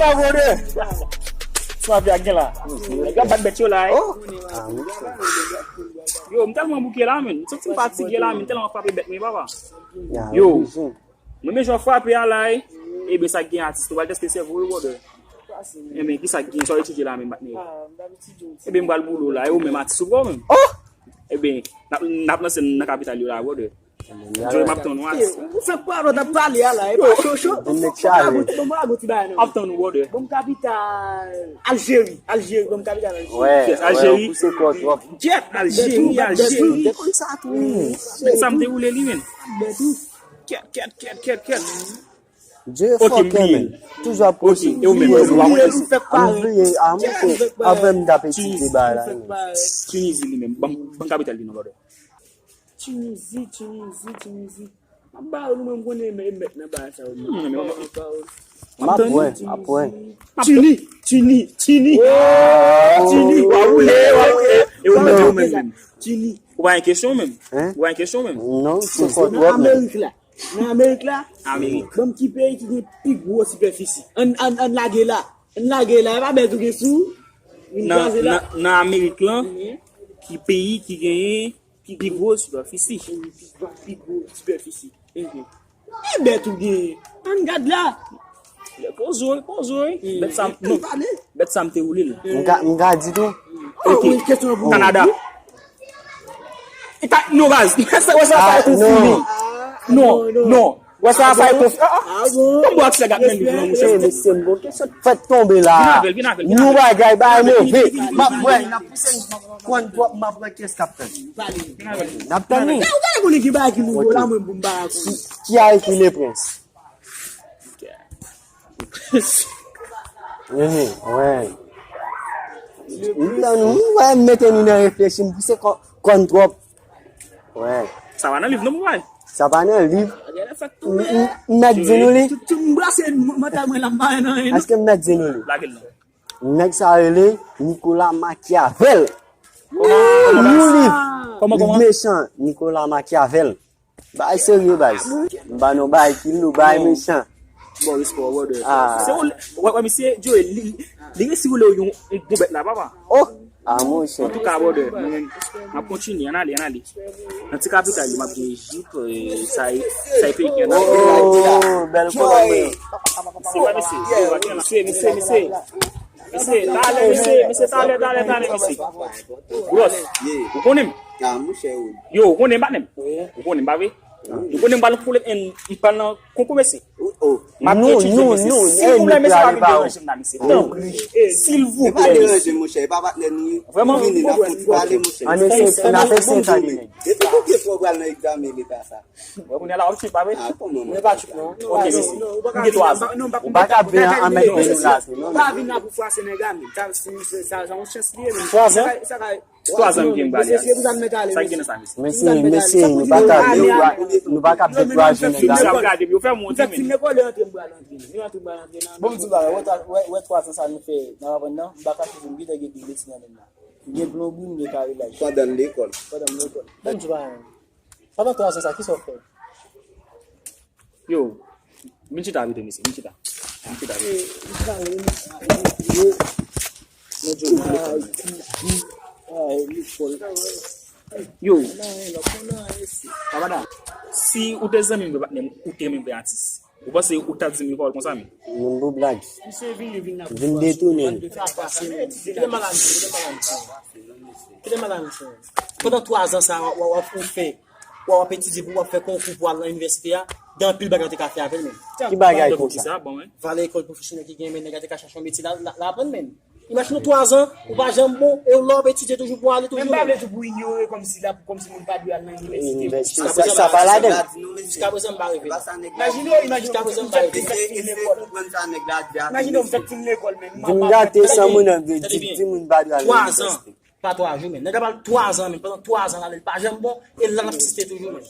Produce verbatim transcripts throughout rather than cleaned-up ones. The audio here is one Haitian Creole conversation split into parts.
Bravo de. Sa vle gen la. Nèg yo bat bèt yo la, eh. Yo, m tèlman bouke la, men. M santi m fatige la, men. Tèlman frape bèt mwen, papa. Yo. Mwen men jan w frape a la, eh. Ebyen, sa gen atis, nou pral teste sèvo yo, brother. Ebyen, ki sa gen, sa w etidye la menm, patnè? Ebyen, m pral boule w la, e ou menm atis ou pran menm. Ebyen, n ap, n ap lanse nan kapital yo la, brother. Joe, m ap tann ou a. Ou fèk pale, w t ap pale a la, e pa cho cho. Bon, m ap goute, bon, m ap goute bagay, non. M ap tann ou, brother. Bon, kapital Aljeri, Aljeri, bon, kapital Aljeri. Yes, Aljeri. Jet, Aljeri, Aljeri. Te konn sa tou. Sa m te woule li, men. Kèt, kèt, kèt, kèt, kèt. Dye fòkè, men. Toujou ap pwosede. Bliye, bliye, bliye. Apre m t ap etidye bagay la. Tinizi li menm. Ban, ban kapital li non, brother. Tinizi, Tinizi, Tinizi. M ap ba ou, nou menm konnen e mèt nan bagay sa yo. M ap wè, m ap wè. Tini, Tini, Tini. Tini. W a woule, w a woule. E ou menm, e ou menm, menm. Tini. Ou pa gen kesyon menm? Ou pa gen kesyon menm? Non, se fò twòp menm. Nan Amerik la, nan Amerik la, ban m ki peyi ki gen pi gwo sipèfisi. Ann, ann, ann lage la. Ann lage la, e pa bèt ou gen sou. Nan, nan, nan Amerik lan, ki peyi ki genyen pi gwo sipèfisi? Pi gwo sipèfisi. E bèt ou genyen. Ann gad la. Poze w, poze w. Bèt sa, non. Bèt sa m te woule l. M ka, m ka di tou. Ok. Kanada. E ka, non, baz. Wè sa, sa e konfime. Non, non. Wè sa, sa e konfime. Ah, ah. Bon. Bon, bon, aksè gad men li, non, monchè. Mesye, m bon kesyon fèt tonbe la. Vin avè l, vin avè l, vin avè l. Nou bagay, bagay move. M ap wè. Konn twòp, m ap wè kiyès k ap tann. N ap tann li. Ou pa konnen ki bagay ki nouvo la, mwen, pou m pa konn. Ki a ekri Le Prince? Mhm, wè. M tann nou, wè, m mete nou nan reflechi, m pouse kò-, kòn twòp. Wè. Sa pa nan liv non, papa. Sa pa nan liv. M, m, m mèt di nou li. Tout, tout m brase mantèl mwen la, m pa nan anyen, non. Èske m mèt di nou li? Lage l non. Nèg sa rele Nicolas Machiavel. Kòman, kòman, kòman? Yon liv. Kòman, kòman? Liv mechan, Nicolas Machiavel. Bagay serye, baz. M ba nou bagay ki lou, bagay mechan. Bon, respè, brother. Ah. Se ou, wè, wè, misye, Joe, li, li resi woule yon, yon bon bèt la, papa. Oh! Ah, monchè. Antouka, brother, mwen menm, m ap kontinye, ann ale, ann ale. Nan ti kapital yo, m ap gen Ejip, eh, sa e, sa e peyi ki ann Afrik. Oh, bèl kolòn, mwen. Se pa mesye, mesye, mesye, mesye. Mesye, talè, mesye, mesye, talè, talè, talè, mesye. Gwòs, ou konnen m? Yo, ou konnen m, patnè m? Ou konnen m, pa vre? Ou konnen m pral nan foule, m pral nan konkou, mesye. M ap etidye, mesye. Silvouplè, mesye, pa vin deranje m la, mesye. Tanpri. Silvouplè, mesye. Vrèman. Ann eseye, n ap eseye tande nèg. Depi konbyen fwa w pral nan egzamen leta sa? Wè, kounye a la, w ap swiv, pa vre? Ah, kòman, mwen pa swiv, non. Ok, mesye. M gen twa zan. Ou pa ka vin an mèt de nou la tou, non. Pa vin la pou fwase nèg la, men. Sa, sa, sa yon chans li ye, men. Twa zan? Sa ka, sa ka, twa zan m gen m prale a. Sa k gen nan sa, mesye? Mesye, mesye, nou pa ka dekouraje, nou pa ka dekouraje nèg la, non. Bon, m di w bagay, wè, wè, wè twa zan sa nou fè nan Ravèn nan, m pa ka toujou, m gentan gen de meti nan men m la. M gen plonbri, m gen karilaj. Pandan l lekòl. Pandan m lekòl. Bon, m di w bagay. Pandan twa zan sa, kisa w fè? Yo, vin chita pito, mesye, vin chita. Vin chita pito. Yo, papa da, si ou te zanmi m vre, patnè m, ou te renmen vre atis. Ou panse ou t ap di m yon pawòl konsa, men? Moun pou blag. Misye vini, vin la pou fwase. Vin detounen. Kite maladi, kite maladi. Kite maladi, mesye. Pandan twa zan sa, w, w, w ap fè, w, w ap etidye pou w ap fè konkou pou al nan inivèsite a, gen anpil bagay w te ka fè avè l menm. Ki bagay konsa? Ki sa, bon, wi. Va lekòl pwofesyonèl ki gen, men nèg la te ka chache yon metye la, la, la aprann menm. Imajine w twa zan, ou pa janm bon, e w la w ap etidye toujou pou w ale toujou. Men m pa vle di w pou inyore kòmsi la, kòmsi moun pa dwe al nan inivèsite. Inivèsite, sa, sa pa ladan. Jiskaprezan m pa reve la. Imajine w, imajine w, m fèk fin lekòl. Imajine w, m fèk fin lekòl, men m pa. Vin gate san moun nan vle di, di moun pa dwe al nan inivèsite. Pa twa jou, men. Nèg la pral twa zan, men. Pandan twa zan, l ale, l pa janm bon. E l la n ap siste toujou, men.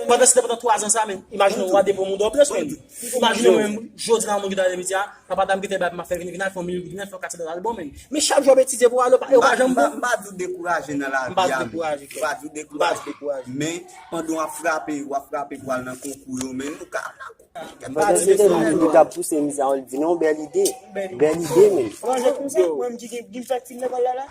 Pandan se pandan twa zan sa, men. Imajine w a depo moun dò plis, men. Imajine w menm, jodi la, moun ki ta leve midi a, papa dam ki te bay pou m ap fè vin, vin al fè yon mil goud, vin al fè yon kat dola, l bon, men. Men chak jou w ap etidye pou w ale, ou pa, ou pa janm bon. M pa di w dekouraje nan lavi a, men. M pa di w dekouraje, frè. M pa di w dekouraje. Men, pandan w ap frape, w ap frape pou al nan konkou yo, men, ou ka al nan konkou. Pandan se tan, li t ap pouse misye a, li di non, bèl ide. Bèl ide, men. Mwen, jè konsa, mwen, m ki gen, ki fèk fin lekòl la, la.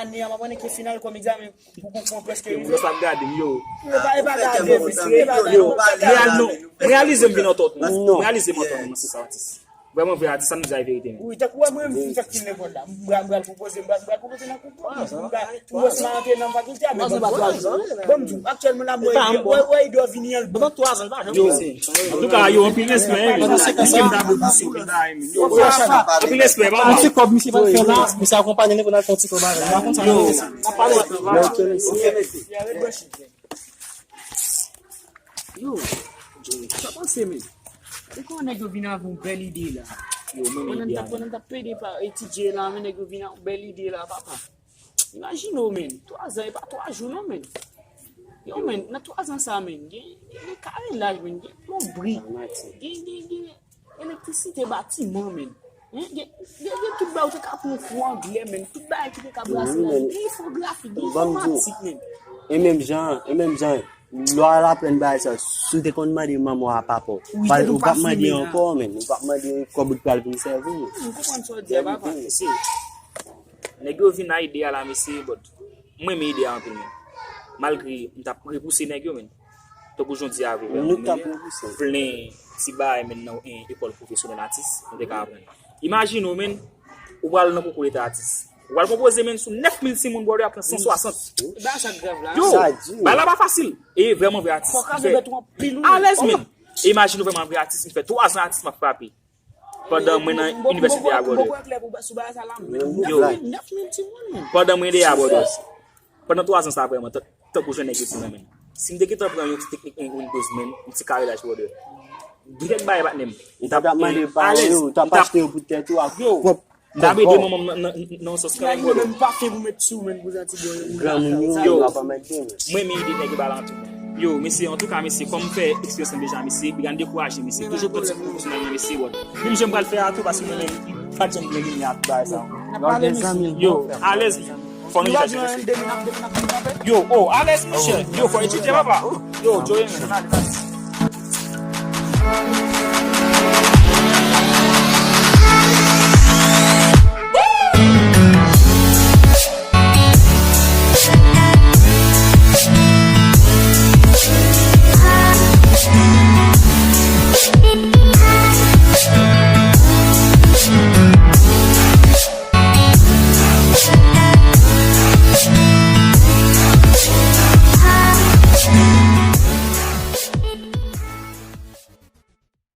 Ane a, m ap annik final kòm egzamen pou konkou an prèske rive. Yo, sa ap gade m, yo. E pa, e pa gade, mesye, e pa gade. Yo, real non. M reyalize m vin antann. Non. M reyalize m antann, mesye, sa atis. Vrèman vre, atis, sa nou di a verite, men. Wi, tankou wè mwen, m fèk fin lekòl la. M pral, m pral pwopoze, m pral, m pral pwopoze nan konkou. M pral, m wè si m a antre nan fakilte a, men ban m di w, aktyèlman la, m wè, wè, wè, Edo vini an. Pandan twa zan, l pa janm pase. Antouka, yo, anpil respè, wi. Pandan senk an sa. Yo, anpil respè, papa. Yon ti kòb misye pral fè la, misye akonpaye nou pou n al fè yon ti kòb avè l. Yo, n ap pale. Yo, Joey, sa panse, men? Ou konnen nèg yo vin avè yon bèl ide la. Yo, men ide a, men. Pandan n t ap plede pa etidye la, men nèg yo vin avè yon bèl ide la, papa. Imajine w, men. Twa zan, e pa twa jou, non, men. Yo, men, nan twa zan sa, men, gen, gen, gen karenaj, men, gen plonbri, gen, gen, gen elektrisite batiman, men. Hein? Gen, gen, gen tout bagay, ou te ka pran kou anglè, men. Tout bagay ki te ka brase la, gen enfografi, gen enfòmatik, men. E menm jan, e menm jan, lwa laplèn bagay sa, si w te konn mande manman w a papa w, ou p ap mande ankò, men. Ou p ap mande kòb ou t pral vin sèvi. M konprann sa w di a, papa. Nèg yo vin a ide a la, mesye, but mwen renmen ide a anpil, men. Malgre m t ap repouse nèg yo, men. Tankou jan w di a vre, men. Plen ti bagay, men, nan, en, ekòl pwofesyonèl atis, nou te ka aprann. Imajine w, men, ou pral nan konkou leta atis. Ou pral konpoze, men, sou nèf mil timoun, brother, ap pran san swasant. Ba sa grav la. Yo, bagay la pa fasil. E vrèman vre atis. Alèz, men. Imajine w vrèman vre atis, m fè twa zan atis m ap frape. Pandan mwen nan inivèsite a, brother. Yo, pandan mwen de a, brother. Pandan twa zan sa, vrèman, tan-, tankou jan nèg yo di nan men. Si m te gentan pran yon ti teknik, yon Windows, men, yon ti karenaj, brother. Gen kèk bagay, patnè m. Ou t ap mande pa w yo, ou t ap achte yo pou tèt ou ak pwòp kòb pa w. M t ap ede manman m nan, nan, nan, nan sans kanmenm, brother. Menm pa fen pou met sou, men, pou zanti bò yo. Granmoun yo, yo, pa mande, men. Mwen, men ide nèg yo ba la antou. Yo, mesye, antouka, mesye, kòm m fè eksperyans lan deja, mesye, piga n dekouraje, mesye. Toujou pran ti kou pwopoze nan men, mesye, wòt. Menm jan m pral fè a tou, paske mwen menm, m pa t janm gen limyè ak bagay sa. Yo, alèz, fò nou etidye, mesye. Yo, oh, alèz, mesye. Yo, fò etidye, papa. Yo, Joey, men, alèz.